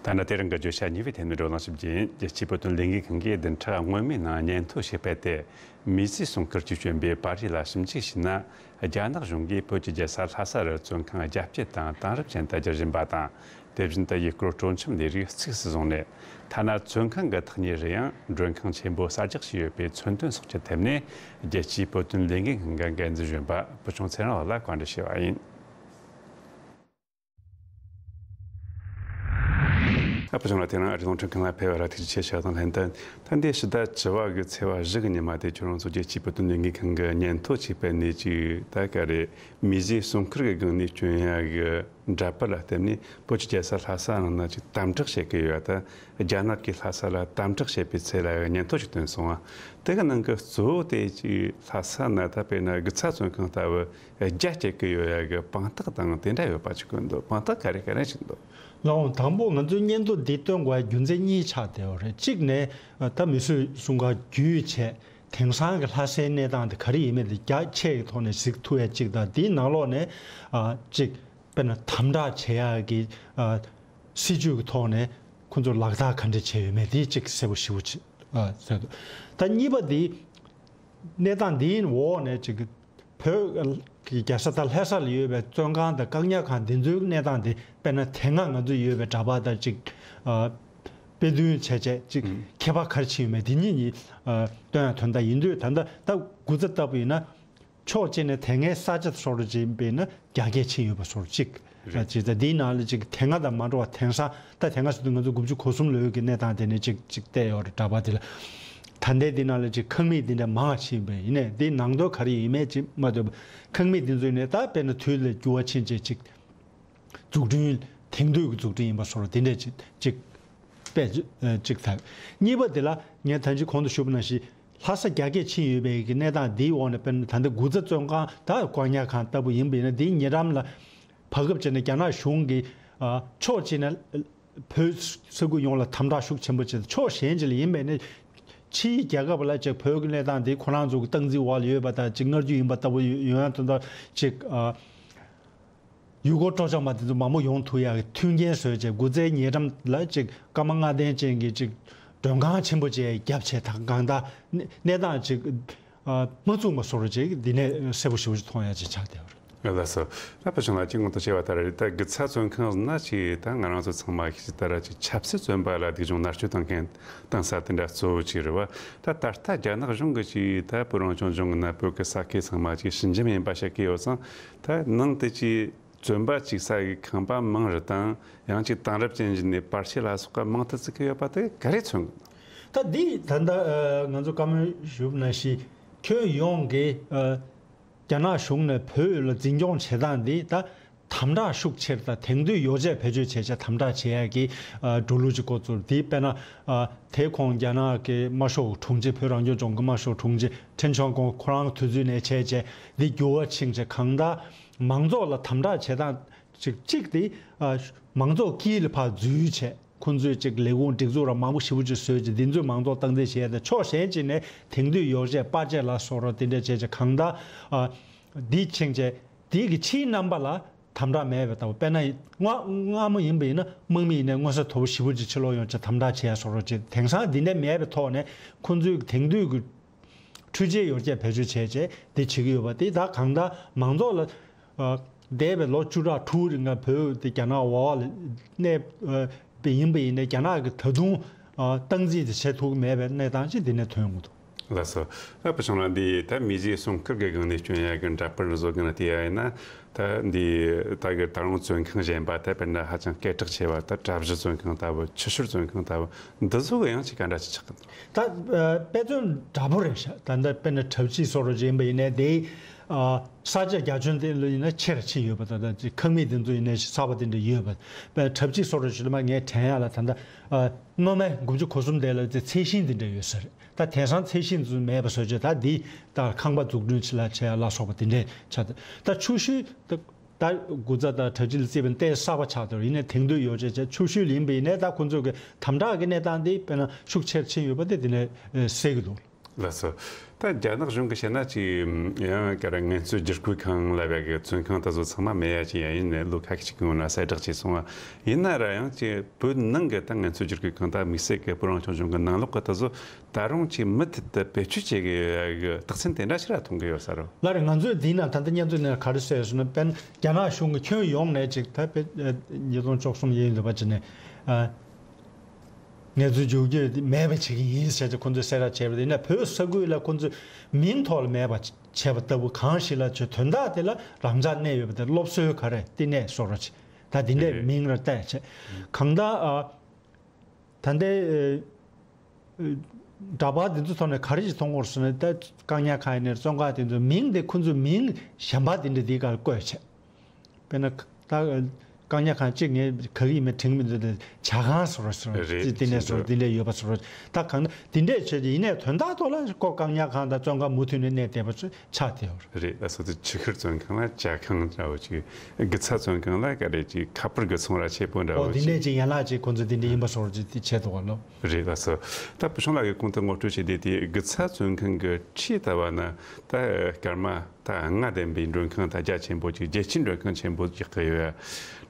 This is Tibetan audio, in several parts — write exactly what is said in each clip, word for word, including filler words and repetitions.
ད་ནི་དེ་རིང་གི་བརྗོད་བྱ་གཉིས་པའི་ཐད་ནས་བགྲོ་གླེང་ཞིབ་རྒྱས་ཡིན། རྒྱལ་སྤྱིའི་བོད་དོན་ལས་འགུལ་ཁང་གིས་བདུན་ཕྲག་སྔོན་མའི་ནང་སྙན་ཐོ་ཞིག་སྤེལ་ཏེ། མི་ཟས་སྲུང་སྐར་གྱིས་བསྐྱོན་པའི་པར་རིས་ལ་ཞིབ་འཇུག་བྱས་ན། རྒྱ་ནག་གཞུང་གིས་བོད་ཀྱི་རྒྱལ་ས་ལྷ་ས་རུ་བཙོན་ཁང་རྒྱ་སྐྱེད་དང་དེང་རབས་ཅན་དུ་བསྒྱུར་བཞིན་པ་དང་། དེ་བཞིན་དུ་ཡུལ་སྐོར་སྤྲོ་འཆམ་ལས་རིགས་གཙིགས་སུ་བཟུང་ནས། ཐ་ན་བཙོན་ཁང་གི་ཐག་ཉེ་རུ་ཡང་མགྲོན་ཁང་ཆེན་པོ་གསར་རྒྱག་བྱས་ཡོད་པའི་མཚོན་དོན་སོགས་ཀྱི་ཐད་ནས། རྒྱལ་སྤྱིའི་བོད་དོན་ལས་འགུལ་ཁང་གི་འགན་འཛིན་གཞོན་པ་བུ་ཆུང་ཚེ་རིང་ལགས་ལ་བཀའ་འདྲི་ཞུས་པ་ཡིན། ཨ་ཕ་ཆུང་ལགས། དེ་རིང་ཨ་རིའི་རླུང་འཕྲིན་ཁང་ལ་ཕེབས་པ་ལ་ཐུགས་རྗེ་ཆེ་ཞུ་དང་ལྷན་དུ། ད་འདི་ཕྱི་ཟླ་བཅུ་བ་གི་ཚེས་པ་བཞི་གི་ཉི་མ་དེ་ཁྱོད་རང་ཚོ་རྒྱལ་སྤྱིའི་བོད་དོན་ལས་འགུལ་ཁང་གི་སྙན་ཐོ་ཅིག་སྤེལ་ནས་ཅིག་ད་ག་རེ། མི་ཟས་སྲུང་སྐར་གྱི་སྒང་ནས་བསྐྱོན་ཡག་གི་འདྲ་པར་ལ་བརྟེན་ནས་བོད་ཀྱི་རྒྱལ་ས་ལྷ་ས་ནང་ན་ཅིག་དམ་དྲག་བྱེད་ཀྱི་ཡོད་ད། རྒྱ་ནག་གིས་ལྷ་ས་ལ་དམ་དྲག་བྱེད་པའི་ཚུལ་ལ་སྙན་ཐོ་ཞིག་བཏོན་སོང་ང་། དེ་གི་ནང་གི་གཙོ་བོ་དེ་ཅིག་ལྷ་ས་ན་ད་དཔེར་ན་དགུ་ཚ་བཙོན་ཁང་ལྟ་བུ་རྒྱ་སྐྱེད་ཀྱི་ཡོད་ཡ་གི་དཔང་རྟགས་དང་དེ་འདྲ་ཡོད་པ་ཅིག་གོ་འདུག་དཔང་རྟགས་ག་རེ་ག་རེ་ཞིག་འདུག་ལགས་འོང་། དང་པོ་ང་ཚོའི་སྙན་ཐོ་འདི་བཏོན་དགོས་རྒྱུ་མཚན་གཉིས་ཆགས་བསྡད་ཡོད་རེད། གཅིག་ནས་ད་མི་ཟས་སྲུང་སྐར་བརྒྱུད་བྱས། དེང་སང་གི་ལྷ་སའི་གནས་སྟངས་དེ་ག་རེ་ཡིན་མིན་དེ་རྒྱ་ཆེ་གི་ཐོག་ནས་གཟིགས་ཐུབ་ཡ་གཅིག་དང་། དེའི་ནང་ལོགས་ནས་ཨ་གཅིག་དཔེར་ན་དམ་དྲག་བྱེད་ཡག་གི་ཨ་སྲིད་ཇུས་ཀྱི་ཐོག་ནས་ཁོང་ཚོས་ལག་བསྟར་ག་འདྲ་བྱས་ཡོད་མེད་དེ་གཅིག་གསལ་པོ་ཞེ་པོ་ཅིག་ཨ་གསལ་འདུག་ད་གཉིས་པ་དེ་གནས་སྟངས་འདིའི་འོག་ནས་གཅིག་བོད་ཀྱི་རྒྱལ་ས་དང་ལྷ་ས་ལ་ཡོད་པའི་བཙོན་ཁང་དང་བཀག་ཉར་ཁང་འདི་ཚོའི་གནས་སྟངས་དེ་དཔེར་ན་དེ་སྔ་ང་ཚོ་ཡོད་པའི་འདྲ་པར་དང་གཅིག་ཨ་དཔེ་སྟོན་བྱས་བྱས་གཅིག་ཨུམ། ཁྱད་པར་ག་རེ་ཕྱིན་ཡོད་མེད་དེ་གཉིས་གཉིས་ཨ་སྟོན་ཡ་དོན་དག་ཡིན་དུས། ད་ལྟ་ད་སྒུག་རྩ་ལྟ་བུ་ཡིན་ན། ཕྱོགས་གཅིག་ནས་དེ་སྔའི་ས་ཆ་སོགས་རུ་ཅིག་ཡིན་པས་ན་རྒྱ་སྐྱེད་ཕྱིན་ཡོད་པ་སོགས་གཅིག་རེད། ཅིག་ད་འདིའི་ནང་ལ་ཅིག་དེ་སྔ་དང་མ་འདྲ་བ། དེང་སང་ད་དེ་སྔ་ཟེར་དུས་ང་ཚོ་དགུ་བཅུ་གོ་གསུམ་ལོའི་གི་གནས་སྟངས་དེ་ནས་ཅིག་ཅིག་བལྟས་ཡོད་རེད། འདྲ་པར་དེ་ལ། ད་ལྟའི་འདི་ནང་ལ་ཅིག་ཁང་མིག་འདི་འདྲ་མང་བ་ཕྱིན་པས། ཡིན་ནའི་འདིའི་ནང་དོན་ག་རེ་ཡིན་མེད་ཅིག་མ་ཐོས་པ། ཁང་མིག་འདི་ཚོ་ནས་ད་དཔེར་ན་དུས་ལ་འགྱུར་བ་ཕྱིན་བྱས་ཅིག་འཛུགས་སྐྲུན། དེང་དུས་ཀྱི་འཛུགས་སྐྲུན་ཡིན་པ་སོགས་དེ་འདྲས་ཅིག་ཅིག་དཔེ་ཅིག་ཐལ། གཉིས་པ་དེ་ལ་ངས་ད་ཅི་གོང་དུ་ཞུས་པ་ནང་བཞིན་ལྷ་ས་རྒྱ་སྐྱེད་ཕྱིན་ཡོད་པའི་གི་གནས་སྟངས་འདིའི་འོག་ནས། དཔེར་ན་ད་ལྟ་སྒུག་རྩ་བཙོན་ཁང་དང་བཀག་ཉར་ཁང་ལྟ་བུ་ཡིན་པ་ཡིན་ན། དེའི་ཉེ་འགྲམ་ལ་བར་སྐབས་བྱས་ནས་རྒྱ་ནག་གཞུང་གིས་ཕྱོགས་གཅིག་ནས་བོད་ས་ཁུལ་ཡོངས་ལ་དམ་དྲག་ཤུགས་ཆེན་པོ་བྱས། ཕྱོགས་གཞན་ཅིག་ལ་ཡིན་པས་ན་ཕྱིའི་རྒྱལ་ཁབ་ལ་ཅིག་བོད་ཀྱི་གནས་སྟངས་འདི་ཁོ་རང་ཚོ་གི་སྟངས་འཛིན་འོག་ལ་ཡོད་པ་དང་ཅིག་མངགས་རྒྱུ་ཡིན་པ་ལྟ་བུ་ཡོང་ཡ་དོན་དག་ཅིག་ཡུལ་སྐོར་སྤྲོ་འཆམ་པ་དེ་ཚོ་མང་པོ་ཡོང་ཐུབ་ཡག་གི་མཐུན་རྐྱེན་བཟོས་བྱས། སྒུག་རྩའི་ཉེ་འགྲམ་ལ་ཅིག་སྐར་མ་ལྔ་ལྡན་ཅན་གྱི་ཅིག་མགྲོན་ཁང་ཆེན་པོ་ཅིག་བརྒྱབ་བྱས། ད་གང་ལྟར་གནས་གནས་སྟངས་ཅིག་མ་བཙུགས་པ་སོགས་ཅིག་འདི་ནས་གསལ་པོ་ཞེ་པོ་ཅིག་མཐོང་ཡག་ཅིག་ཆགས་བསྡད་པ་རེད། ལགས་སོ། ད་ཕུལ་བྱུང་ལ་ཅིག་སྔོན་དུ་བཤད་པ་ལྟར་རེད། ད་དགུ་ཚ་བཙོན་ཁང་ཟེར་ན་ཅིག་ད་ང་རང་ཚོ་ཚང་མ་ཤེས་ཀྱི་ལྟར་ཅིག་ཆབ་སྲིད་བཙོན་པ་ལ་སྡུག་སྦྱོང་མནར་གཅོད་བཏང་མཁན་བཏང་ས་དེ་འདྲ་གཙོ་བོ་ཅིག་རེད་བ། ད་ད་ལྟ་རྒྱ་ནག་གཞུང་གིས་ཅིག་ད་བོད་རང་སྐྱོང་ལྗོངས་ཀྱི་ནང་བོད་ཀྱི་ས་ཁུལ་ཚང་མ་ཅིག་ཞི་འཇམ་ཡིན་པ་བཤད་ཀྱི་ཡོད་ཙང་། ད་ནང་དེ་ཅིག་བཙོན་པ་བཅུག་ས་གི་ཁང་པ་མང་རུ་དང་། ཡང་ཅིག་དེང་རབས་ཅན་ཞིག་ནས་པར་ཆས་ལ་སོགས་པ་མང་དུ་བརྩི་གི་ཡོད་པ་དེ་ག་རེ་མཚོན་གི་འདུག་ད་འདི་ད་ལྟ་ཨ་ང་ཚོ་བཀའ་མོལ་ཞུས་པ་ནང་བཞིན་ཁྱོན་ཡོངས་ཀྱི་ཨ་རྒྱ་ནག་གཞུང་ནས་བོད་ཡུལ་ལ་འཛིན་སྐྱོང་བྱེད་སྟངས་འདི་ད་དམ་དྲག་ཤུགས་ཆེར་དང་དེང་དུས་ཡོ་བྱད་བེད་སྤྱོད་བྱས་བྱས་དམ་དྲག་བྱེད་ཡག་གི་ཨ་འགྲོ་ལུགས་ཅིག་འགོ་བཙུགས། དེ་དཔེར་ན་ཨ་དེ་གོང་རྒྱ་ནག་གི་དམར་ཤོག་དྲུང་ཆེ། བོད་རང་སྐྱོང་ལྗོངས་ཀྱི་དམར་ཤོག་དྲུང་ཆེ་ཁྲེན་ཆོན་ཀོང་ཁོ་རང་དུས་ཚོད་ནས་བྱས་བྱས་འདི་འགྱུར་བ་ཕྱིན་བྱས། གང་ལྟར་མང་ཚོགས་ལ་དམ་དྲག་བྱེད་སྟངས་ཅིག་གཅིག་དེ་ཨ་མང་ཚོགས་དཀྱིལ་ལ་ཕར་འཛུལ་བྱས། ཁོང་ཚོས་ཅིག་ལས་ཁུངས་སྒྲིག་འཛུགས་ར་མང་པོ་ཞེ་པོ་ཅིག་བཟོས་ཅིག་འདི་ཚོས་མང་ཚོགས་སྟངས་འཛིན་བྱས་ཏེ། ཕྱོགས་གཞན་ཅིག་ནས་དེང་དུས་ཡོ་བྱད་པར་ཆས་ལ་སོགས་ར་དེ་འདྲ་བྱས་ཅིག་གང་ལྟར་ཨ་འདི་ཕྱིན་བྱས་དེ་གི་ཕྱིའི་རྣམ་པ་ལ་དམ་དྲག་མེད་པའི་ལྟ་བུ། དཔེར་ན་སྔ་སྔ་མོ་ཡིན་པ་ཡིན་ན་དམག་མི་ཡིན་ནའི་མངོན་གསལ་དོད་པོ་ཞེ་པོ་ཅིག་ཕྱི་ལོགས་ཡོང་བྱས་དམ་དྲག་བྱས་སོགས་ར་ཅིག་དེང་སང་འདི་འདྲ་མེད་པའི་ཐོག་ནས་ཁོང་ཚོས་དེང་དུས་ཀྱི་འཕྲུལ་ཆས་ཡོ་བྱད་བེད་སྤྱོད་བྱས་བྱས་དེ་བྱེད་ཀྱི་ཡོད་པ་དེ། ད་གང་ལྟར་མང་ཚོགས་ལ་ཨ་འདས་པའི་ལོ་བཅུ་ཕྲག་དྲུག་རིང་ལ་བོད་དེ་རྒྱ་ནག་འོག་ལ་གནས་ཨ་པའི་ཡིན་པ་ཡིན་ནའི་རྒྱ་ནག་གི་ད་དུང་ཨ་སྟངས་འཛིན་དེ་བྱེད་ཐུབ་ཀྱི་མེད་པའི་གནས་སྟངས་ཅིག་འདི་ནས་ཐོན་ཡོང་གི་འདུག་ལགས་སོ། ཨ་ཕུལ་བྱུང་ལགས། འདི་ད་མི་ཟས་སྲུང་སྐར་གྱི་སྒང་ནས་བསྐྱོན་ཡག་གི་འདྲ་པར་བཟོ་གི་ན་དེ་ཡ་ཡིན་ན། ད་འདི་ད་གི་ད་རུང་བཙོན་ཁང་གཞན་པ་ད་དཔེར་ན་ཧ་ཅང་སྐད་གྲགས་ཆེ་བ་ད་གྲྭ་བཞི་བཙོན་ཁང་ལྟ་བུ། ཆུ་ཤུར་བཙོན་ཁང་ལྟ་བུ་འདི་ཚོ་གི་ཡང་ཅིག་ག་འདྲ་ཅིག་ཆགས་ཀྱི་འདུག་ད་ཨ་དཔེ་མཚོན་འདྲ་པོ་རེད་ཤག་ད་ལྟ་དཔེར་ན་གྲྭ་བཞི་བཙོན་ཁང་ཡིན་པ་ཡིན་ནའི་དེ་ཨ་ས་ཆ་རྒྱ་ཁྱོན་དེ་ལ་ཡིན་ན་ཆེ་ར་ཆེ་ཡོད་པ། ད་ལྟ་ཅིག་ཁང་མིག་དེ་ཚོ་ཡིན་ནའི་གསར་པ་དེ་འདྲ་ཡོད་པ། དཔེར་ན་གྲྭ་བཞི་བཙོན་ཁང་ཞིག་ལ་མ་ངས་དྲན་ཡག་ལ་ད་ལྟ་ཨ་སྔོན་མའི་དགུ་བཅུ་གོ་གསུམ་དེ་ལ་དེ་ཚད་ཤིང་དེ་འདྲ་ཡོད་ས་རེད། ད་དེང་སང་ཚད་ཤིང་དེ་ཚོ་མེད་པ་བཟོ་བྱས་ད་འདི་ད་ཁང་པ་འཛུགས་སྐྲུན་ཅིག་ལ་བྱས་ལ་སོགས་པ་དེ་འདྲས་ཆགས། ད་ཆུ་ཤུར་ད་ད་སྒུག་རྩ་དང་གྲྭ་བཞི་ལ་བརྩིས་པའི་ལྟའི་གསར་པ་ཆགས་འདུག་ཡིན་ནའི་དེང་དུས་ཡོ་བྱད་བྱས་ཆུ་ཤུར་ལ་ཡིན་པ་ཡིན་ནའི་ད་ཁོང་ཚོ་གི་དམ་དྲག་གི་གནས་སྟངས་འདི་དཔེར་ན་ཤུགས་ཆེར་ཕྱིན་ཡོད་པ་དེ་དེ་ནས་གསལ་གི་འདུག་ལགས་སོ། ད་རྒྱ་ནག་གཞུང་གིས་བཤད་ན་ཅིག་ཡང་ག་རེ་ངལ་རྩོལ་བསྒྱུར་བཀོད་ཁང་ལབ་ཡག་གི་བཙོན་ཁང་དེ་ཚོ་ཚང་མ་མེད་ཡ་ཅིག་ཡ་ཡིན་ནས་ལོ་ཁ་ཤས་ཅིག་གི་སྔོན་ལ་གསལ་བསྒྲགས་བྱས་སོང་བ། ཡིན་ན་ར་ཡང་ཅིག་བོད་ནང་གི་ད་ངལ་རྩོལ་བསྒྱུར་བཀོད་ཁང་ད་དམིགས་བསལ་གི་བོད་རང་སྐྱོང་ལྗོངས་གི་ནང་ལོགས་གི་དེ་ཚོ་ད་རུང་ཅིག་མུ་མཐུད་དུ་བེད་སྤྱོད་བྱེད་དགོས་ཡ་གི་རྟགས་མཚན་དེ་འདྲ་ཞིག་ར་མཐོང་གི་ཡོད་ས་རེད། ལགས་རེད། ང་ཚོས་འདི་ན་ད་ལྟ་སྙན་ཐོ་ནས་ག་རེ་གསལ་ཡོད་ཟེར་ན། དཔེར་ན་རྒྱ་ནག་གཞུང་གིས་ཁྱོན་ཡོངས་ནས་ཅིག་ད་དཔེ་ཉིས་སྟོང་བཅུ་གསུམ་ཡིན་འདུག་པ་ཅིག་ནས་ཨ། ངལ་རྩོལ་བསྒྱུར་བཀོད་འདི་མེད་པ་བྱེད་ཀྱི་ཡིན་ཟེར་ཏེ་ཁོང་ཚོས་གསལ་བསྒྲགས་བྱས་པ་དེ་ན་བོད་ས་ཁུལ་ལ་ཁོང་ཚོས་མིང་ཐོག་ལ་མེད་པ་བྱས་པ་ལྟ་བུ། གང་ཞིག་ལ་ཆོས་དོན་དག་དེ་ལ་རང་འཇགས་གནས་ཡོད་པ་དེ་སློབ་གསོའི་ག་རེ་བསྟི་གནས་བཟོ་འདྲ་ཅིག་ད་འདི་འདྲའི་རེད། མིང་ར་བཏགས་བྱས་གང་ལྟར་ཨ། ད་ལྟའི་ཨ། འདྲ་པར་འདི་ཚོ་ཐོག་ནས་ག་རེ་ཞིག་མཐོང་གི་ཡོད་ཟེར་ན། ད་བཀག་ཉར་ཁང་ཡིན་ནའི་བཙོན་ཁང་དེ་ཚོ་མིང་དེ་ཁོང་ཚོའི་མིང་གཞན་པ་དེ་འདྲ་འདིའི་སྒང་བཀོད་བྱས། དཔེར་ན་ད་བཀག་ཉར་ཁང་གཅིག་ངས་ག་གི་ཡིན་མིན་དྲན་གྱི་མི་འདུག་དེ་ཇ་ཁང་བཟོ་འདྲ་བཟོ་འདྲ་རེད། ཅིག་དེ་ནས་བཟོ་འདྲ་དེ་འདྲ་ཡོད་པ་བཟོ་འདྲ། ད་གང་ལྟར་དེ་འདྲས་བྱས་ཏེ་ཡིན་ནའི་དོན་དག་ཐོག་ལ་ཁོ་བཀག་ཉར་ཁང་དང་བཙོན་ཁང་མུ་མཐུད་ནས་གནས་བསྡད་པ་ཚོ་ཆགས་བསྡད་ཡོད་རེད། རེད། ད་སོ་སོའི་ཆུ་ཤུར་བཙོན་ཁང་ལ་ཇ་ཁང་འདྲ་བོ་ཅིག་དགུ་ཚ་བཙོན་ཁང་ལ་ག་རེ་ཅིག་ཁ་པར་གི་ཚོང་ར་ཆེ་པོ་འདྲ་ཨོ་བོ་དེ་ཅིག་འདྲས་ཅིག་ཡན་ལག་ཅིག་ཁོང་ཚོ་དེ་འདྲས་ཡིན་པ་བཟོ་འདྲ་ཅིག་དེ་བྱས་འདུག་ག་ལོ། རེད། ལགས་སོ། ད་བུ་ཆུང་ལགས་ཀྱིས་གོང་དུ་ངོ་སྤྲོད་བྱས་དེ་དེ་དགུ་ཚ་བཙོན་ཁང་གི་ཁྲིད་ལྟ་བ་ན་ད་སྐར་མ་ད་ལྔ་ལྡན་པའི་མགྲོན་ཁང་ད་རྒྱ་ཆེན་པོ་ཅིག་རྒྱལ་སྤྱིའི་མགྲོན་ཁང་ཆེན་པོ་ཅིག་གི་ཡོད་ཡ།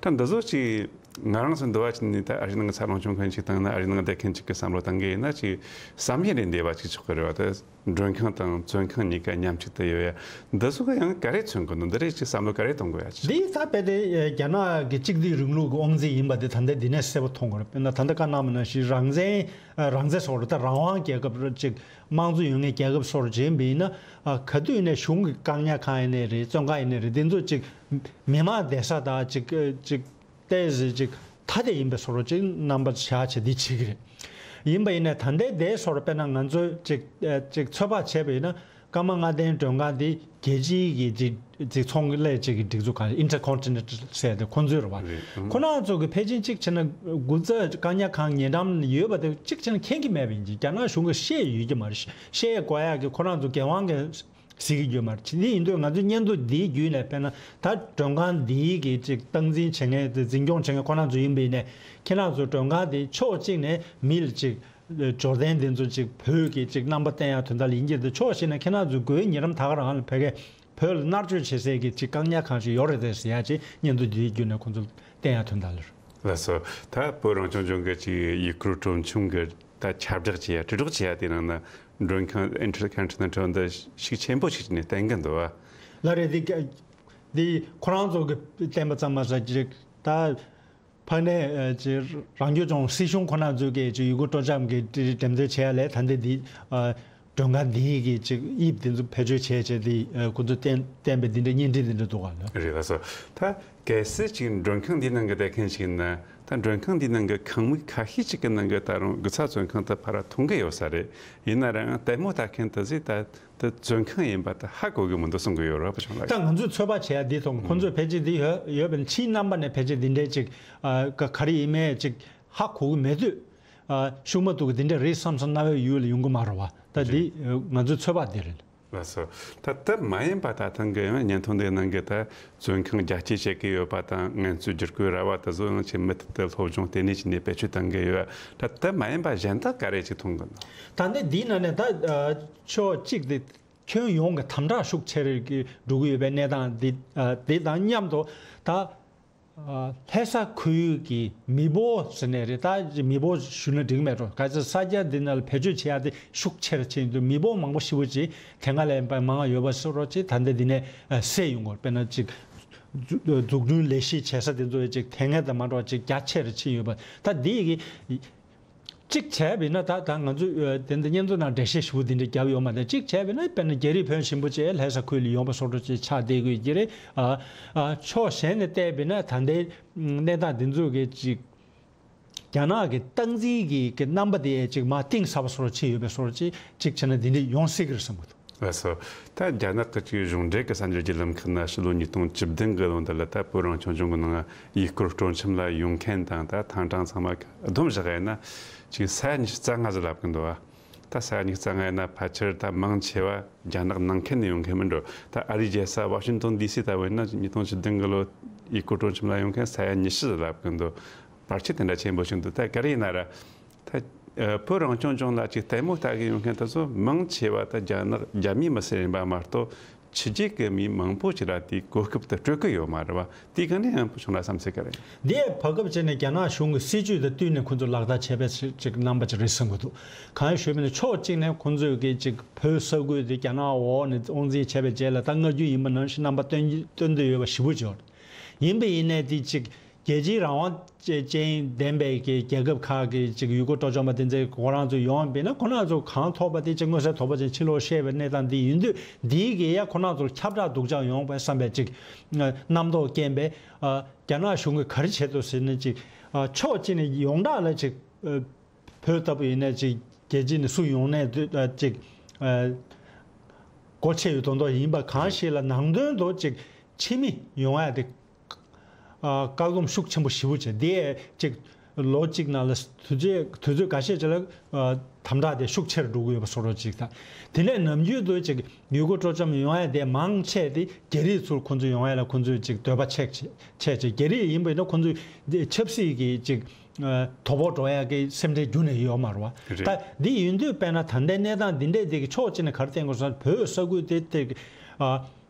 ད་འདི་ཚོ་ཅིག་ང་རང་ཚོ་འདི་བ་ཅིག་ནས་ད་ཨ་རིའི་ནང་གི་འཚར་ལོངས་བྱུང་མཁན་ཅིག་དང་ན་ཨ་རིའི་ནང་བསྡད་མཁན་ཅིག་གི་བསམ་བློ་བཏང་གི་ཡིན་ན་ཅིག་བསམ་ཡུལ་ལས་འདས་པ་ཅིག་ཆགས་ཀྱི་རེད་བ། ད་མགྲོན་ཁང་དང་བཙོན་ཁང་གཉིས་ཀ་མཉམ་གཅིག་ཏུ་ཡོད་ཡ། འདི་ཚོ་ག་ཡང་ག་རེ་མཚོན་གི་འདུག་འདི་རེད་ཅིག་བསམ་བློ་ག་རེ་གཏོང་དགོས་ཡ་ཅིག་འདི་ད་དཔེ་དེ་རྒྱ་ནག་གི་གཅིག་སྡུད་རིང་ལུགས་ཀྱི་དབང་འཛིན་ཡིན་པ་དེ་ད་ལྟ་འདི་ནས་གསལ་པོ་མཐོང་གི་རེད། དཔེར་ན་ད་ལྟ་བཀའ་གནང་བ་ནང་བཞིན་རང་བཙན་རང་བཙན་སོགས་རེད། ད་རང་དབང་རྒྱལ་ཁབ་རེད་ཅིག་དམངས་གཙོ་ཡོད་མཁན་རྒྱལ་ཁབ་སོགས་རེད་བྱས་པ་ཡིན་ན། ཨ། ག་དུས་ནས་གཞུང་གི་བཀག་ཉར་ཁང་ཡིན་ནའི་རེད། བཙོན་ཁང་ཡིན་ནའི་རེད། དེ་ཚོ་ཅིག་མི་མང་བསྡད་ས་དང་ཅིག་ཅིག་ཏོག་ཙམ་ཅིག་ཐ་དད་ཡིན་པའི་བཟོ་འདྲ་ཅིག་རྣམ་པ་བཞག་བྱས་འདི་བྱེད་ཀྱི་རེད། ཡིན་པ་ཡིན་ནའི་ད་ལྟའི་འདས་སོར་དཔེར་ན་ང་ཚོས་ཅིག་ཨ་ཅིག་ཚོད་དཔག་བྱས་པ་ཡིན་ན་སྐར་མ་ལྔ་ལྡན་མགྲོན་ཁང་འདི་རྒྱལ་སྤྱིའི་གི་ཅིག་ཅིག་ཚོང་ལས་ཅིག་གི་སྒྲིག་འཛུགས་ཁང་Intercontinental་ཟེར་དེ་ཁོང་ཚོའི་རེད་བ། རེད། ཨང་། ཁོ་རང་ཚོ་གི་ཕལ་ཆེར་ཅིག་བྱས་ན་དགུ་ཚ་བཀག་ཉར་ཁང་ཉེ་འགྲམ་ཡོད་པ་དེ་ཅིག་བྱས་ན་མཁྱེན་གྱི་མེད་པ་ཡིན་གྱི། རྒྱ་ནག་གཞུང་གིས་བཤད་ཡོད་ཀྱི་མ་རེད། བཤད་དགོས་ཡག་གི་ཁོ་རང་ཚོ་འགན་དབང་གི་གཟིགས་ཀྱི་ཡོད་མ་རེད། དེ་ཡིན་དུས་ང་ཚོས་སྙན་ཐོ་འདིའི་བརྒྱུད་ནས་དཔེར་ན་ད་མགྲོན་ཁང་འདིའི་གི་ཅིག་སྟངས་འཛིན་བྱེད་མཁན་དེ་འཛིན་སྐྱོང་བྱེད་མཁན་ཁོ་རང་ཚོ་ཡིན་པ་ཡིན་ནའི་ཁྱེད་རང་ཚོ་མགྲོན་ཁང་དེ་ཕྱོགས་གཅིག་ནས་མི་ལ་ཅིག་འབྱོར་ལྡན་དེ་ཚོ་ཅིག་བོད་ཀྱི་ཅིག་རྣམ་པ་བསྟན་ཡག་དོན་དག་ལ་ཡིན་གྱི་འདུག་ཕྱོགས་གཅིག་ནས་ཁྱེད་རང་ཚོ་དགོས་ཉེ་རབས་ད་ག་རང་ལ་ཕ་གིར་བོད་ལ་མནར་གཅོད་བྱེད་སའི་གི་ཅིག་བཀག་ཉར་ཁང་ཞིག་ཡོད་རེད་དེ་ཟེར་ཡག་ཅིག་སྙན་ཐོ་འདིའི་བརྒྱུད་ནས་ཁོང་ཚོ་བསྟན་ཡག་དོན་དག་ལ། ལགས་སོ། ད་བོད་རང་སྐྱོང་ལྗོངས་ཀྱི་ཅིག་ཡུལ་སྐོར་སྤྲོ་འཆམ་གྱི་ད་ཁྱབ་བསྒྲགས་བྱེད་ཡ་དྲིལ་སྒྲོག་བྱེད་ཡ་དེ་ནང་ན་མགྲོན་ཁང་Intercontinental་འདི་ཤུགས་ཆེན་པོ་ཞིག་ནས་བསྟན་གྱི་འདུག་བ། ལགས་རེད། འདི་འདི་ཁོ་རང་ཚོ་གི་བསྟན་པ་ཙམ་མ་ཟད་ཅིག་ད་ཕ་ནས་ཅིག་རང་སྐྱོང་ལྗོངས་སྲིད་གཞུང་ཁོ་རང་ཚོ་གི་ཅིག་ཡུལ་སྐོར་སྤྲོ་འཆམ་གི་འགྲེམས་སྟོན་བྱེད་ཡ་ལས་ད་ལྟ་འདི་མགྲོན་ཁང་འདིའི་གི་ཅིག་དབྱིབས་འདི་ཚོ་བེད་སྤྱོད་བྱས་བྱས་འདི་ཁོ་ཚོ་བསྟན་བསྟན་པའི་འདི་འདྲ་བརྙན་འཕྲིན་འདི་འདྲ་འདུག་ག་ལ། རེད། ལགས་སོ། ད་གལ་སྲིད་ཅིག་མགྲོན་ཁང་འདིའི་ནང་གི་བསྡད་མཁན་ཞིག་ཡིན་ན་ད་མགྲོན་ཁང་འདིའི་ནང་གི་ཁང་མིག་ཁ་ཤས་ཅིག་གི་ནང་གི་ད་རུང་དགུ་ཚ་བཙོན་ཁང་དུ་ཕར་མཐོང་གི་ཡོད་ས་རེད། ཡིན་ན་རང་ལྟད་མོ་ལྟ་མཁན་དེ་ཚོས་ད་དེ་བཙོན་ཁང་ཡིན་པ་ད་ཧ་གོ་གི་མི་འདུག་གསུང་གི་ཡོད་རེད་བ། བུ་ཆུང་ལགས། ད་ང་ཚོས་ཚོད་དཔག་བྱེད་ཡ་འདི་མཐོང་། ཁོང་ཚོས་ཕལ་ཆེར་འདི་ཡོད་ཡོད་པའི་ཕྱིའི་རྣམ་པ་ནས་ཕལ་ཆེར་འདི་འདྲའི་ཅིག་ཨ་ག་ག་རེ་ཡིན་མིན་ཅིག་ཧ་གོ་གི་མེད་དུས། ཨ་ཤུགས་མ་གཏོགས་འདི་འདྲ་རེད་བསམ་བསམ་རྣ་བའི་ཡུལ་ལ་ཡོང་གི་མ་རེད་བ། ད་འདི་ང་ཚོའི་ཚོད་དཔག་འདི་རེད། ལགས་སོ། ད་དེ་མ་ཡིན་པ་ད་ཐེངས་ཀྱི་ཡང་བརྙན་ཐུང་འདིའི་ནང་གི་ད་བཙོན་ཁང་རྒྱ་སྐྱེད་བྱེད་ཀྱི་ཡོད་པ་དང་ངལ་རྩོལ་བསྒྱུར་བཀོད་ར་བ་དེ་ཚོ་ཡང་ཆེས་མུ་མཐུད་དུ་སློབ་སྦྱོང་ལྟེ་གནས་བྱས་ནས་བེད་སྤྱོད་གཏང་གི་ཡོད། ད་དེ་མ་ཡིན་པ་གཞན་དག་ག་རེ་ཅིག་མཐོང་གི་འདུག་ད་ནི་འདིའི་ནང་ནས་ད་ཕྱོགས་གཅིག་དེ་ཁྱོན་ཡོངས་ཀྱི་དམ་དྲག་ཤུགས་ཆེ་རུ་འགྲོ་གི་ཡོད་པའི་གནས་སྟངས་འདི་འདི་དང་མཉམ་དུ་ད། ལྷ་ས་ཁུལ་གྱི་མི་འབོར་ཟེར་ནས་རེད། ད་མི་འབོར་ཞུ་ན་འགྲིག་མེད་འགྲོ། ག་ཚོད་ས་ཆ་འདི་ནང་ལ་བེད་སྤྱོད་བྱེད་ཡ་དེ་ཤུགས་ཆེར་ཕྱིན་འདུག་མི་འབོར་མང་པོ་ཞེ་པོ་ཅིག་དེ་སྔ་ལས་ཡིན་པ་མང་ཡོད་པ་སོགས་རོགས་ཅིག་ད་ལྟ་འདི་ནས་སད་ཡོང་གི་རེད། དཔེར་ན་ཅིག་འཛུགས་སྐྲུན་ལས་གཞི་བྱེད་ས་དེ་ཚོ་ཅིག་དེ་སྔ་དང་མ་འདྲ་བ་ཅིག་རྒྱ་ཆེར་ཕྱིན་ཡོད་པ། ད་འདི་གི་གཅིག་བྱས་པས་ན་ད་ད་ང་ཚོས་དེ་འདི་སྙན་ཐོ་ནང་འགྲེལ་བཤད་ཞིབ་པོ་འདི་འདྲ་བརྒྱབ་ཡོད་མ་རེད། གཅིག་བྱས་པས་ན་དཔེར་ན་རྒྱ་རིགས་ཕོན་ཆེན་པོ་ཅིག་ལྷ་ས་ཁུལ་ལ་ཡོང་པ་སོགས་ཅིག་ཆགས་བསྡད་དགོས་ཀྱི་རེད། ཨ་ཨ་ཕྱོགས་གཞན་ནས་བལྟས་པས་ན་ད་ལྟའི་གནས་སྟངས་འདི་ཚོ་གི་ཅིག་རྒྱ་ནག་གི་སྟངས་འཛིན་གྱི་གི་རྣམ་པ་དེ་ཅིག་མར་གཏིང་ཟབ་པ་སོགས་ཕྱིན་ཡོད་པའི་སོགས་ཅིག་གཅིག་བྱས་ན་འདི་འདྲ་ཡོང་སྲིད་ཀྱི་རེད་བསམ་གྱི་འདུག་ལགས་སོ། ད་རྒྱ་ནག་གི་ཅིག་གཞུང་འབྲེལ་གྱི་གསར་འགྱུར་བརྒྱུད་ལམ་ཁག་ན་ཕྱི་ལོ་ཉིས་སྟོང་བཅུ་བདུན་གྱི་ལོ་འདི་ལ་ད་བོད་རང་སྐྱོང་ལྗོངས་ཀྱི་ནང་ཡུལ་སྐོར་སྤྲོ་འཆམ་ལ་ཡོང་མཁན་དང་ད་ཐེངས་གྲངས་ཚང་མ་བསྡོམས་བཞག་ཡིན་ན་ཅིག་ས་ཡ་ཉི་ཤུ་རྩ་ལྔ་ཟིག་ལབ་ཀྱི་འདུག་བ། ད་ས་ཡ་ཉི་ཤུ་རྩ་ལྔ་ཡིན་ན་ཕལ་ཆེར་ད་མང་ཆེ་བ་རྒྱ་ནག་ནང་ཁུལ་ནས་ཡོང་མཁན་མིན་འགྲོ། ད་ཨ་རིའི་རྒྱལ་ས་ཝ་ཤིང་ཏོན་ཌི་སི་ལྟ་བུ་ཡིན་ན་ཉིས་སྟོང་བཅུ་བདུན་གྱི་ལོ་ཡུལ་སྐོར་སྤྲོ་འཆམ་ལ་ཡོང་མཁན་ས་ཡ་ཉི་ཤུ་ཟིག་ལབ་ཀྱི་འདུག་བར་ཁྱད་དེ་འདྲ་ཆེན་པོ་ཞིག་འདུག་ད་ག་རེ་ཡིན་ན་ར་ད། ཨ། བོད་རང་སྐྱོང་ལྗོངས་ལ་ཅིག་ལྟད་མོ་ལྟ་གི་ཡོང་མཁན་དེ་ཚོ་མང་ཆེ་བ་ད་རྒྱ་ནག་རྒྱ་མིའི་མི་སེར་ཡིན་པ་མ་གཏོགས། ཕྱི་རྒྱལ་གྱི་མི་མང་པོ་ཅིག་ལ་དེའི་གོ་སྐབས་དེ་སྤྲོད་ཀྱི་ཡོད་མ་རེད་བ། དེའི་སྒང་ནས་ཡང་བུ་ཆུང་ལ་བསམ་ཚུལ་ག་རེ་ཡོད། འདི་བར་སྐབས་ཅིག་ནས་རྒྱ་ནག་གཞུང་གི་སྲིད་ཇུས་དང་བསྟུན་ནས་ཁོང་ཚོ་ལག་བསྟར་བྱས་པའི་ཅིག་རྣམ་པ་ཅིག་རེད་བསམ་གྱི་འདུག་གང་ཡིན་ཞུས་པ་ཡིན་ན། ཕྱོགས་གཅིག་ནས་ཁོང་ཚོས་ཀྱི་ཅིག་བོད་ས་ཁུལ་དེ་རྒྱ་ནག་འོག་ནས་དབང་འཛིན་བྱས་པའི་རྗེས་ལ། ད་སྔར་རྒྱུན་ཡིན་པ་ནང་བཞིན་རྣམ་པ་སྟོན་སྟོན་བསྡད་ཡོད་པ་ཞེ་པོ་ཅིག་ཡོད་རེད། ཡིན་པ་ཡིན་ནའི་དེ་ཅིག་རྒྱལ་སྤྱིའི་རང་དབང་ཅན་ལྡན་པའི་གི་རྒྱལ་ཁབ་ཁག་གི་ཅིག་ཡུལ་སྐོར་སྤྲོ་འཆམ་པ་དེ་ཚོ་ཁོ་རང་ཚོ་ཡོང་བ་ཡིན་ན། ཁོ་རང་ཚོ་གང་ཐོབ་པ་དེ་ཅིག་མངོན་གསལ་དོད་པོ་ཅིག་ཕྱི་ལོགས་བཤད་པའི་གནས་སྟངས་འདི་ཡིན་དུས། འདིའི་གི་ཡ་ཁོ་རང་ཚོར་ཁྱབ་བསྒྲགས་སྡུག་ཅག་ཡོང་བས་བསམ་པའི་ཅིག་རྣམ་རྟོག་རྐྱེན་པས། ཨ། རྒྱ་ནག་གཞུང་གིས་ག་རེ་བྱེད་འདུག་ཟེར་ན། ཅིག་ཨ། ཕྱོགས་གཅིག་ནས་ཡོངས་གྲགས་ལ་ཅིག་ཨ། བོད་ལྟ་བུ་ཡིན་ན་ཅིག་རྒྱལ་སྤྱི་ནས་སུ་ཡོང་ནའི་དུས་ཨ། ཅིག་ཨ། སྒོ་ཕྱེ་ཡོད་མདོག་མདོག་ཡིན་པ་གང་ཞིག་ལ། ནང་དོན་དུ་ཅིག་ཕྱི་མི་ཡོང་ཡ་དེ་ཨ། བཀག་སྡོམ་ཤུགས་ཆེན་པོ་ཞེ་པོ་བྱས། དེ་ཅིག་ལོ་གཅིག་ནང་ལ་དུས་ཚོད་དུས་ཚོད་འགའ་ཤས་ཅིག་ལ་ཨ། དམ་དྲག་དེ་ཤུགས་ཆེར་འགྲོ་གི་ཡོད་པ་བཟོ་འདྲ་ཅིག་དང་། དེ་ནས་ནམ་རྒྱུན་དུ་ཅིག་ཡུལ་སྐོར་སྤྲོ་འཆམ་ཡོང་ཡ་དེ་མང་ཆེ་དེ་རྒྱ་རིགས་ཚོར་ཁོང་ཚོ་ཡོང་ཡ་ལ་ཁོང་ཚོས་ཅིག་འདོད་པ་ཆེ་ཆེ་ཆེ། རྒྱ་རིགས་ཡིན་པ་ཡིན་ན་ཁོང་ཚོས་དེ་ཆབ་སྲིད་ཀྱི་ཅིག་ཨ། དོ་ཕོག་འགྲོ་ཡ་གི་སེམས་ཁྲལ་ཁྱོན་ནས་ཡོད་མ་རེད་བ། རེད། ད་འདི་ཡིན་དུས་དཔེར་ན་ད་ལྟའི་གནས་སྟངས་འདི་འདྲས་དེ་གི་ཕྱོགས་གཅིག་ནས་ག་རེ་བསྟན་དགོས་ཟེར་ན། བོད་ས་ཁུལ་དེ་དེ་གི་ཨ།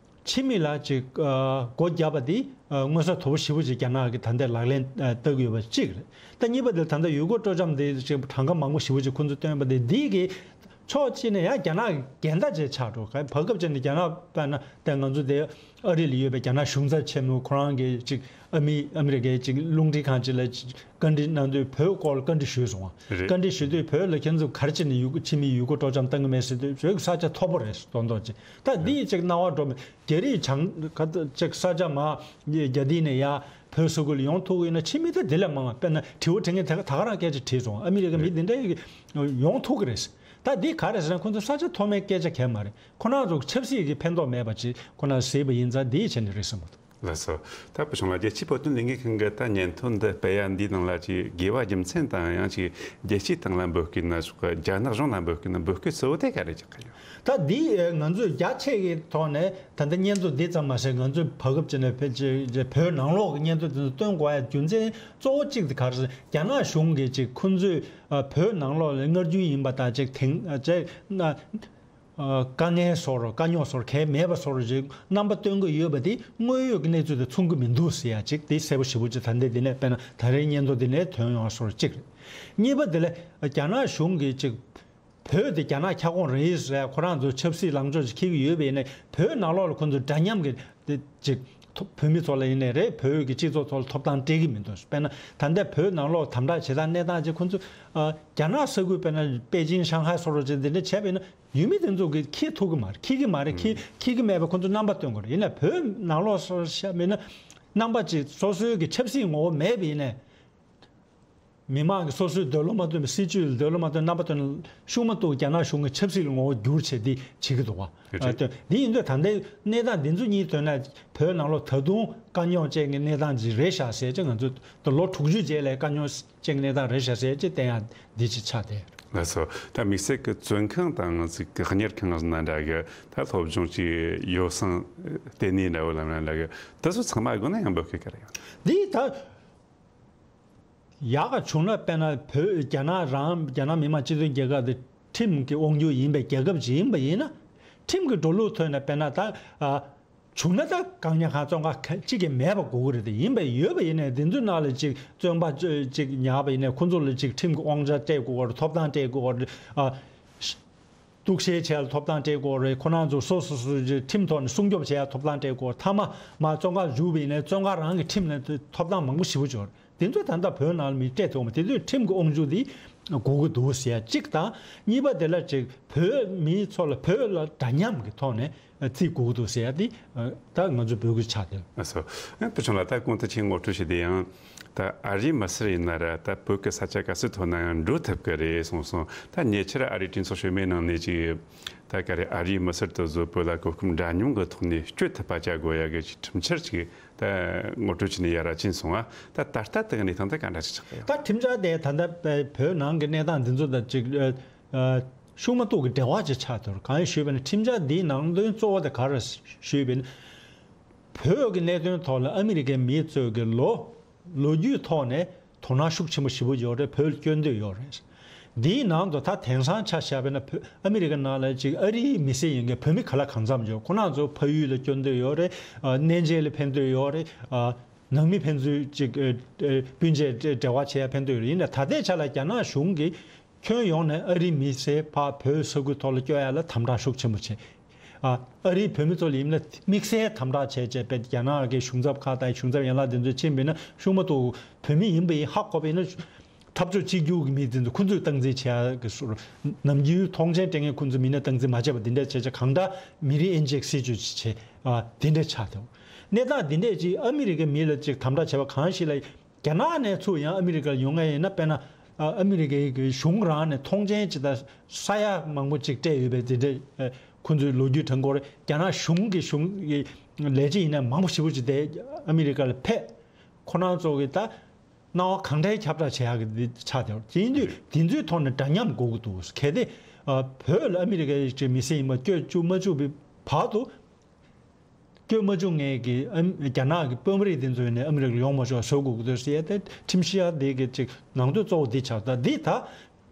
ཕྱི་མི་ལ་ཅིག་ཨ། སྒོ་བརྒྱབ་པ་འདི་ཨ། མངོན་གསལ་དོད་པོ་ཞེ་པོ་ཅིག་རྒྱ་ནག་གིས་ད་ལྟ་ལག་ལེན་ཨ། བསྟར་གྱི་ཡོད་པ་གཅིག་རེད། ད་གཉིས་པ་དེ་ད་ལྟ་ཡུལ་སྐོར་སྤྲོ་འཆམ་དེ་ཅིག་གྲངས་ཀ་མང་པོ་ཞེ་པོ་ཅིག་ཁོང་ཚོས་བཏོན་པ་དེ། འདི་གི་ཕྱོགས་གཅིག་ནས་ཡང་རྒྱ་ནག་གི་འགལ་ཟླ་ཅིག་ཆགས་འགྲོ། བར་སྐབས་ཅིག་ནས་རྒྱ་ནག་དཔེར་ན་དེ་ང་ཚོ་དེ་ཨ་རི་ལ་ཡོད་པའི་རྒྱ་ནག་གཞུང་ཚབ་ཆེན་མོ་ཁོ་རང་གིས་ཅིག་ཨ་མི་ཨ་མི་རི་ཀའི་ཅིག་རླུང་འཕྲིན་ཁང་ཅིག་ལ་ཅིག་བཀའ་འདྲི་གནང་དུས་བོད་སྐོར་ལ་བཀའ་འདྲི་ཞུས་སོང་བ། རེད། བཀའ་འདྲི་ཞུ་དུས་བོད་ལ་ཁྱེད་ཚོ་ག་རེ་བྱས་ནས་ཡུལ་ཕྱི་མི་ཡུལ་སྐོར་སྤྲོ་འཆམ་བཏང་གི་མེད་ཟེར་དུས། བོད་ཀྱི་ས་ཆ་མཐོ་པོ་རེད་མདོག་མདོག་ཅིག་ད་འདི་ཅིག་སྣང་བ་འགྲོ་མི། རྒྱ་རིགས་བྱང་ག་ཅིག་ས་ཆ་མ་རྒྱ་དེ་ནས་ཡ་བོད་ས་ཁུལ་ལ་ཡོང་ཐུབ་ཀྱི་ཡོད་ན། ཕྱི་མི་ད་དེ་ལས་མང་བ། དཔེར་ན་དྲི་བ་དྲི་མཁན་དེ་ད་ག་རང་སྐད་ཆ་དྲིས་སོང་། ཨ་མི་རི་ཀ་མི་རེད། འདི་འདྲ་ཡོང་ཐུབ་ཀྱི་རེད། ད་འདི་ག་རེ་ཟེར་ན། ཁོང་ཚོ་ས་ཆ་མཐོ་དམན་སྐད་ཆ་གང་ཡང་མ་རེད། ཁོ་རང་ཚོ་ཆབ་སྲིད་ཀྱི་ཕན་ཐོགས་མེད་པ་ཅིག་ཁོ་རང་ཟེར་བ་ཡིན་ཙང་། འདི་བྱས་ནས་རེད་བསམ་གྱི་འདུག་ལགས་སོ། ད་བུ་ཆུང་ལགས། རྒྱལ་སྤྱིའི་བོད་དོན་ལས་འགུལ་ཁང་གི་ད་སྙན་ཐོ་འདི་སྤེལ་ཡ་འདིའི་ནང་ལ་ཅིག་དགོས་པ་རྒྱུ་མཚན་དང་། ཡང་ཅིག་རྒྱལ་སྤྱིའི་སྟེང་ལ་འབོད་སྐུལ་ན་ཆོག་གི། རྒྱ་ནག་གཞུང་ལ་འབོད་སྐུལ་ན། འབོད་སྐུལ་གཙོ་བོ་དེ་ག་རེ་རྒྱག་གི་ཡོད། ད་འདི་ང་ཚོས་རྒྱ་ཆེ་གི་ཐོག་ནས་ད་ལྟ་སྙན་ཐོ་འདི་ཙམ་མ་ཟད། ང་ཚོས་བར་སྐབས་ཅིག་ནས་བོད་ནང་ལོགས་ཀྱི་སྙན་ཐོ་དེ་ཚོ་བཏོན་དགོས་ཡ་རྒྱུ་མཚན་གཙོ་བོ་གཅིག་དེ་ག་རེ་ཟེར། རྒྱ་ནག་གཞུང་གིས་ཅིག་ཁོང་ཚོས་ཨ། བོད་ནང་ལོགས་ལ་སྔར་རྒྱུན་ཡིན་པ་དང་ཅིག་དེང་ཨ། ཅིག་ན། ཨ། དཀའ་ངལ་བཟོ་འདྲ་དཀའ་རྙོག་བཟོ་འདྲ་གང་ཡང་མེད་པ་བཟོ་འདྲ་ཅིག་རྣམ་པ་སྟོན་གྱི་ཡོད་པ་དེ་དངོས་ཡོད་ཀྱི་གནས་ཚུལ་དང་མཚུངས་ཀྱི་མི་འདུག་ཟེར་ཡ་ཅིག་དེ་གསལ་པོ་ཞེ་པོ་ཅིག་ད་ལྟའི་འདི་ནས། དཔེར་ན་ད་རེས་སྙན་ཐོ་འདི་ནས་ཐོན་ཡོང་བ་བཟོ་འདྲ་གཅིག་རེད། གཉིས་པ་དེ་ལ་རྒྱ་ནག་གཞུང་གིས་ཅིག་བོད་དེ་རྒྱ་ནག་ཁྱབ་ཁོངས་རེད་ཟེར། ཁོ་རང་ཚོ་ཆབ་སྲིད་ལངས་ཕྱོགས་ཅིག་འཁྱེར་གྱི་ཡོད་པ་ཡིན་ནའི། བོད་ནང་ལོགས་ལ་ཁོ་ཚོ་འདྲ་མཉམ་གྱི་དེ་ཅིག་ཐོ་བོད་མི་ཚོ་ལ་ཡིན་ནའི་རེད། བོད་ཀྱི་སྤྱི་ཚོགས་ཚོ་ལ་ཐོབ་ཐང་སྤྲད་ཀྱི་མི་འདུག་དཔེར་ན་ད་ལྟ་བོད་ནང་ལོགས་དམ་དྲག་བྱེད་སྟངས་གནས་སྟངས་ཅིག་ཁོ་ཚོ་ཨ། རྒྱ་ནག་ས་ཁུལ། དཔེར་ན་པེ་ཅིང་། ཤང་ཧའེ་སོགས་རོ་ཅིག་འདི་འདྲ་བྱས་པ་ཡིན་ན། ཡུལ་མི་དེ་ཚོ་གིས་འཁྱེར་ཐུབ་ཀྱི་མ་རེད། འཁྱེར་གྱི་མ་རེད། འཁྱེར་འཁྱེར་གྱི་མེད་པ་ཁོ་ཚོ་རྣམ་པ་སྟོན་དགོས་རེད། ཡིན་ན་བོད་ནང་ལོགས་སུ་བཤད་པ་ཡིན་ན། རྣམ་པ་ཅིག་སོ་སོའི་གི་ཆབ་སྲིད་ངོ་བོ་མེད་པ་ཡིན་ནའི། མི་མང་གིས་སོ་སོའི་འདོད་བློ་མ་བཏོན་པའི། སྲིད་ཇུས་ལ་འདོད་བློ་མ་བཏོན། རྣམ་པ་བཏོན། ཤུགས་མ་གཏོགས་རྒྱ་ནག་གཞུང་གི་ཆབ་སྲིད་ལ་ངོ་བོ་བསྒྱུར་བྱས་འདི་བྱེད་ཀྱི་འདུག་བ། རེད། ཨ། དེ་འདི་ཡིན་དུས་ད་ལྟའི་གནས་སྟངས་འདི་ཚོ་གཉིས་ཐོན་ན། བོད་ནང་ལོགས་ད་དུང་དཀའ་རྙོག་ཅན་གྱི་གནས་སྟངས་ཅིག་རེད་ཤག་ཟེར་ཅིག་ང་ཚོས་ད་ལོ་དྲུག་ཅུ་རྗེས་ལ་དཀའ་རྙོག་ཅན་གྱི་གནས་སྟངས་རེད་ཤག་ཟེར་ཅིག་བསྟན་ཡ་འདི་ཅིག་ཆགས་བསྡད། ལགས་སོ། ད་དམིགས་བསལ་གྱི་བཙོན་ཁང་དང་ཅིག་གཉེར་ཁང་ན་འདྲ་གི། ད་སློབ་སྦྱོང་ཅིག་ཡོ་བསྲང་ལྟེ་གནས་འདྲ་བོ་ལ་འདྲ་གི། དེ་ཚོ་ཚང་མ་སྒོ་ནས་ཡང་འབོད་སྐུལ་ག་རེ་ཡོད། འདི་ད་ཡག་ག་བྱུང་ན། དཔེར་ན་བོད་རྒྱ་ནག་རང་རྒྱ་ནག་མི་དམངས་སྤྱི་མཐུན་རྒྱལ་ཁབ་དེ་ཁྲིམས་ཀྱི་དབང་སྒྱུར་ཡིན་པའི་རྒྱལ་ཁབ་ཅིག་ཡིན་པ་ཡིན་ན། ཁྲིམས་ཀྱི་འགྲོ་ལུགས་ཐོག་ནས་དཔེར་ན་ད་ཨ། བྱུང་ན་ད་བཀག་ཉར་ཁང་བཙོན་ཁང་གཅིག་གི་མེད་པ་དགོས་ཀྱི་རེད། དེ་ཡིན་པ་ཡོད་པ་ཡིན་ནའི་དེ་ཚོའི་ནང་ལ་ཅིག་བཙོན་པ་ཅིག་ཉར་བ་ཡིན་ནའི་ཁོ་ཚོ་ལ་ཅིག་ཁྲིམས་ཀྱི་དབང་ཆ་སྤྲད་དགོས་ཀྱི་རེད། ཐོབ་ཐང་སྤྲད་དགོས་ཀྱི་རེད། ཨ། གཏུག་བཤེར་བྱེད་ཡ་ཐོབ་ཐང་སྤྲད་དགོས་རེད། ཁོ་རང་ཚོ་སོ་སོ་སོ་ཁྲིམས་ཐོག་ནས་སྲུང་སྐྱོབ་བྱེད་ཡ་ཐོབ་ཐང་སྤྲད་དགོས། མཐའ་མ་མར་བཙོན་ཁང་འཇུག་པ་ཡིན་ནའི་བཙོན་ཁང་རང་གི་ཁྲིམས་ནས་ཐོབ་ཐང་མང་པོ་ཞེ་པོ་ཅིག་ཡོད་རེད། དེ་ཚོ་ད་ལྟ་བོད་ནང་ལ་མི་སྤྲད་ཐུབ་མ། དེ་དུས་ཁྲིམས་ཀྱི་དབང་སྒྱུར་འདི་དགོས་ཀྱི་འདུག་ཟེར་ཡ་གཅིག་དང་། གཉིས་པ་དེ་ལ་ཅིག་བོད་མི་ཚོ་ལ་བོད་ལ་འདྲ་མཉམ་གྱི་ཐོག་ནས་བརྩི་དགོས་ཀྱི་འདུག་ཟེར་ཡ་འདི་ད་ང་ཚོ་འབོད་སྐུལ་ཆགས་བསྡད། ལགས་སོ། ཨ། བུ་ཆུང་ལགས། ད་གོང་དུ་ཁྱེད་ངོ་སྤྲོད་བྱས་དེ་ཡང་། ད་ཨ་རིའི་མི་སེར་ཡིན་ན་ར། ད་བོད་ཀྱི་ས་ཆ་ག་ཚོད་ཐོབ་ན་ཡང་འགྲོ་ཐུབ་ཀྱི་རེད་གསུངས་སོང་། ད་ཉེ་ཆར་ཨ་རིའི་གྲོས་ཚོགས་གཞོན་པའི་ནང་ནས་ཅིག་ད་ག་རེ། ཨ་རིའི་མི་སེར་དེ་ཚོ་བོད་ལ་གོ་སྐབས་འདྲ་མཉམ་གྱི་ཐོག་ནས་སྤྱོད་ཐུབ་པ་བྱ་དགོས་ཡ་གི་ཅིག་ཁྲིམས་འཆར་ཅིག་ད་ངོ་སྤྲོད་བྱས་ནས་ཡར་ར་ཕྱིན་སོང་ང་། ད་ད་ལྟ་དེ་ག་གནས་སྟངས་དེ་ག་འདྲ་ཅིག་ཆགས་ཀྱི་ཡོད། ད་ཁྲིམས་འཆར་དེ་ད་ལྟ་བོད་ནང་གི་གནས་སྟངས་འདི་ཚོ་དང་ཅིག་ཨ། ཤུགས་མ་གཏོགས་ཀྱི་འབྲེལ་བ་ཅིག་ཆགས་ཐུབ། གང་ཡིན་ཞུས་པ་ན། ཁྲིམས་འཆར་འདིའི་ནང་དོན་གཙོ་བོ་དེ་ག་རེ་ཞུས་པ་ཡིན་ན། བོད་ཀྱི་གནད་དོན་ཐོག་ལ་ཨ་མི་རི་ཀའི་མི་ཚོས་ཀྱི་ལོ་ལོ་རྒྱུས་ཐོག་ནས་དོ་སྣང་ཤུགས་ཆེན་པོ་ཞེ་པོ་ཡོད་རེད། བོད་ལ་སྐྱོན་འདོད་ཡོད་རེད། འདིའི་ནང་དུ་ད་དེང་སང་ཆ་བཞག་པ་ན་བོད་ཨ་མི་རི་ཀ་ནང་ལ་ཅིག་ཨ་རིའི་མི་སེར་ཡིན་མཁན་བོད་མི་ག་ལ་གང་འཚམ་ཡོད། ཁོ་རང་ཚོ་ཕ་ཡུལ་ལ་སྐྱོན་འདོད་ཡོད་རེད། ཨ། གནས་མཇལ་ལ་ཕན་འདོད་ཡོད་རེད། ཨ། ནང་མི་ཕན་ཚུན་ཅིག་ཨ། ཨ། སྤུན་མཆེད་འབྲེལ་བ་བྱེད་ཡ་ཕན་ཐོགས་ཡོད་རེད། ཡིན་ན་ད་ལྟའི་ཆ་ལ་རྒྱ་ནག་གཞུང་གིས་ཁྱོན་ཡོངས་ནས་ཨ་རིའི་མི་སེར་ཕར་བོད་ས་ཁུལ་ཐོག་ལ་སྐྱོད་ཡ་ལ་དམ་དྲག་ཤུགས་ཆེན་པོ་བྱེད། ཨ། ཨ་རིའི་བོད་མི་ཚོ་ལ་ཡིན་ན་དམིགས་བསལ་དམ་དྲག་བྱས་བྱས་པས། རྒྱ་ནག་གི་གཞུང་ཚབ་ཁག་དང་གཞུང་ཚབ་ཡན་ལག་དེ་ཚོ་ཕྱིན་པ་ཡིན་ན་ཤུགས་མ་ཐུག་བོད་མི་ཡིན་པ་ཡིན་ཧ་གོ་བ་ཡིན་ན། འཐབ་ཕྱོགས་གཅིག་གྱུར་གྱི་མི་དེ་ཚོ་ཁོ་ཚོས་སྟངས་འཛིན་བྱེད་ཡ་གི་སོར། ནམ་རྒྱུན་མཐོང་མཆན་སྤྲད་མཁན་ཁོ་ཚོ་མི་སྣ་སྟངས་འཛིན་མ་བྱས་པ་འདི་འདྲ་བྱས་བྱས། གང་ལྟར་མི་རིགས་དབྱེ་འབྱེད་སྲིད་ཇུས་ཅིག་བྱས། ཨ། འདི་འདྲ་ཆགས་འདུག་གནས་སྟངས་འདི་འདྲས་ཅིག་ཨ་མི་རི་ཀའི་མི་ལ་ཅིག་དམ་དྲག་བྱས་པ་གང་ཞིག་ལ། རྒྱ་ནག་ནས་ཚུར་ཡང་ཨ་མི་རི་ཀར་ཡོང་མཁན་ཡིན་ན། དཔེར་ན། ཨ། ཨ་མི་རི་ཀའི་གི་གཞུང་རང་ནས་མཐོང་མཆན་ཅིག་དང་ས་ཡ་མང་པོ་ཅིག་སྤྲད་ཡོད་པའི་འདི་འདྲས། ཨ། ཁོ་ཚོའི་ལོ་རྒྱུས་དྲན་གོ་རེད། རྒྱ་ནག་གཞུང་གི་གཞུང་གི་ལས་བྱེད་ཡིན་ན་མང་པོ་ཞེ་པོ་ཅིག་དེ་ཨ་མི་རི་ཀ་ལ་ཕེབས། ཁོ་རང་ཚོ་གི་ད་སྣང་བ་གང་འདྲའི་ཁྱབ་བསྒྲགས་བྱེད་ཡག་གི་འདི་ཆགས་བསྡད་པ་ཡིན་དུས། དེ་ཚོའི་ཐོག་ནས་འདྲ་མཉམ་དགོས་ཀྱི་འདུག་གལ་ཏེ། ཨ། བོད་ལ་ཨ་མི་རི་ཀའི་མི་སེར་ཡིན་པ་བསྐྱོད་བཅུག་མ་བཅུག་པའི་བར་དུ། བསྐྱོད་མ་བཅུག་མཁན་གྱི་ཨ། རྒྱ་ནག་གི་དཔོན་རིགས་དེ་ཚོ་ནས་ཨ་མི་རི་ཀར་ཡོང་མ་ཆོག་བཟོ་དགོས་ཀྱི་འདུག་ཟེར་ཡ་དེ། ཁྲིམས་བཤེར་འདི་གི་ཅིག་ནང་དོན་གཙོ་བོ་འདི་ཆགས། ད་འདི་ད་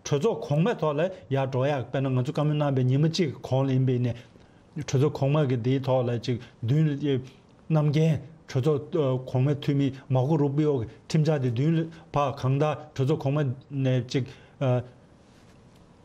གྲོས་ཚོགས་གོང་མའི་ཐོག་ལ་ཡར་འགྲོ་ཡག་དཔེར་ན་ང་ཚོ་བཀའ་མོལ་གནང་པའི་ཉི་མ་གཅིག་གི་གོང་ལ་ཡིན་པ་ཡིན་ནའི། གྲོས་ཚོགས་གོང་མ་གི་འདིའི་ཐོག་ལ་ཅིག་མདུན་ལ་རྣམ་རྒྱལ་གྲོས་ཚོགས་གོང་མའི་འཐུས་མི་མར་ཀོ་རུ་པི་ཨོ་གི་ཁྲིམས་འཆར་དེ་མདུན་ལ་ཕར་གང་ལྟར་གྲོས་ཚོགས་གོང་མ་ནས་ཅིག་ཨ།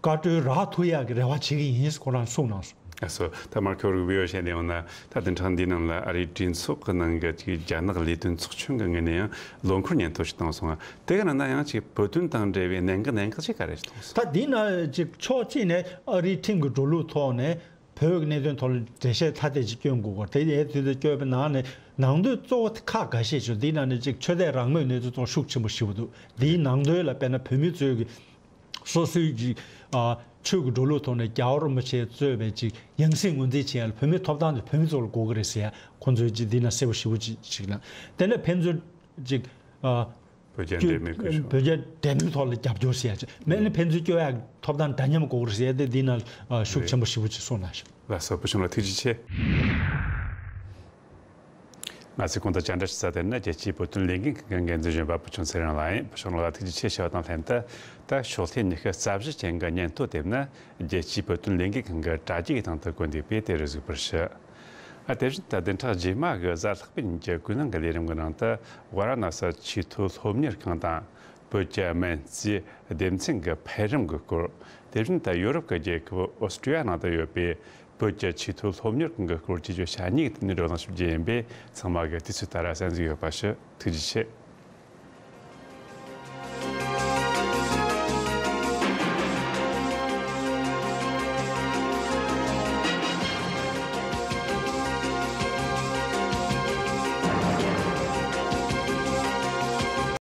བཀའ་འཁྲོལ་རག་ཐུབ་ཡག་གི་རེ་བ་བྱེད་ཀྱི་ཡིན་ཁོ་རང་གསུངས་གནང་སོང་། ཨ་སོ། ད་མར་ཁོ་རུ་པི་ཨོ་བཤད་ནས་འོང་ན། ད་བདུན་ཕྲག་འདིའི་ནང་ལ་ཨ་རིའི་གྲོས་ཚོགས་ཀྱི་ནང་གི་ཅིག་རྒྱ་ནག་ལས་དོན་ཚོགས་ཆུང་གི་ངོས་ནས་ཡང་ལོ་འཁོར་སྙན་ཐོ་ཞིག་བཏང་སོང་ང་། དེ་ག་ནང་ན་ཡང་ཅིག་བོད་དོན་དང་འབྲེལ་བའི་གནད་འགག་གནད་འགག་ཅིག་ག་རེ་ཞིག་བཏང་སོང་། ད་འདི་ན་ཅིག་ཕྱོགས་གཅིག་ནས་ཨ་རིའི་ཁྲིམས་ཀྱི་འགྲོ་ལུགས་ཐོག་ནས་བོད་ཀྱི་གནད་དོན་ཐོག་ལ་འགྲེལ་བཤད་ཐ་དད་ཅིག་སྐྱོན་དགོས་སྐོར། དེ་ཡའི་དུས་དུ་སྐྱོན་པའི་ནང་ནས་ནང་དོན་གཙོ་བོ་ཁག་འགའ་ཤས་ཤིག་འདིའི་ནང་ནས་ཅིག་ཆོས་དད་རང་མོས་གནས་ཚུལ་ཐོག་ཤུགས་ཆེན་པོ་ཞེ་པོ་འདུག་འདིའི་ནང་དོན་ལ་དཔེར་ན་བོད་མི་ཚོས་ཀྱི་སོ་སོའི་ཀྱི་ཨ་ཆོས་ཀྱི་འགྲོ་ལུགས་ཐོག་ནས་རྒྱལ་བ་རིན་པོ་ཆེ་གཙོས་པའི་ཅིག་ཡང་སྲིད་ངོས་འཛིན་བྱེད་ཡ་ལ་བོད་མིའི་ཐོབ་ཐང་དེ་བོད་མི་ཚོ་ལ་དགོས་ཀྱི་རེད་ཟེར་ཡ། ཁོང་ཚོས་ཅིག་འདི་ན་གསལ་པོ་ཞེ་པོ་ཅིག་ཅིག་ལ། དེ་ནས་ཕན་ཚུན་ཅིག་ཨ་བོད་རྒྱ་འབྲེལ་མོལ་སྐོར་ཞུ། བོད་རྒྱ་འབྲེལ་མོལ་ཐོག་ལ་རྒྱབ་སྐྱོར་བྱེད་ཡ་ཅིག་མེད་ན་ཕན་ཚུན་སྐྱོ་ཡ་ཐོབ་ཐང་འདྲ་མཉམ་དགོས་ཀྱི་རེད་ཟེར་ཡ་དེ་འདི་ན་ཨ་ཤུགས་ཆེན་པོ་ཞེ་པོ་ཅིག་གསུངས་གནང་ཞིག་ལགས་སོ། བུ་ཆུང་ལགས་ཐུགས་རྗེ་ཆེ། ང་ཚོས་གོང་དུ་བཅར་འདྲི་ཞུ་ས་དེ་ནི་རྒྱལ་སྤྱིའི་བོད་དོན་ལས་འགུལ་ཁང་གི་འགན་འཛིན་གཞོན་པ་བུ་ཆུང་ཚེ་རིང་ལགས་ཡིན། བུ་ཆུང་ལགས་ཐུགས་རྗེ་ཆེ་ཞུ་བ་དང་ལྷན་དུ། ད་ཕྱོགས་མཐའི་ཉི་ཤུ་རྩ་བཞི་ཅན་གྱི་སྙན་ཐོ་དེབ་ནི་རྒྱལ་སྤྱིའི་བོད་དོན་ལས་འགུལ་ཁང་གི་དྲ་རྒྱའི་སྟེང་དུ་བཀོད་འདུག་པས་དེ་རུ་གཟིགས་པར་ཞུ། ཨ། དེ་བཞིན་ད་བདུན་ཕྲག་རྗེས་མ་གི་གཟའ་ལྷག་པའི་ཉིན་གྱི་ཀུན་གླེང་གི་ལས་རིམ་གྱི་ནང་དུ། ཝཱ་ར་ཎ་སི་ཆེས་མཐོའི་སློབ་གཉེར་ཁང་དང་བོད་ཀྱི་སྨན་རྩིས་སྡེ་ཚན་གྱི་འཕེལ་རིམ་གྱི་སྐོར། དེ་བཞིན་ད་ཡོ་རོབ་ཀྱི་རྒྱལ་ཁབ་ཨོ་སི་ཀྲི་ཡ་ནང་དུ་ཡོད་པའི་བོད་ཀྱི་ཆེས་མཐོའི་སློབ་གཉེར་ཁང་གི་སྐོར་བཅས་ཀྱི་ཞ་ཉེ་གི་ཐད་ནས་བགྲོ་གླེང་ཞུ་རྒྱུ་ཡིན་པས། ཚང་མ་གིས་དུས་ཚོད་ལྟར་གསན་གཟིགས་ཡོད་པ་ཞུ། ཐུགས་རྗེ་ཆེ།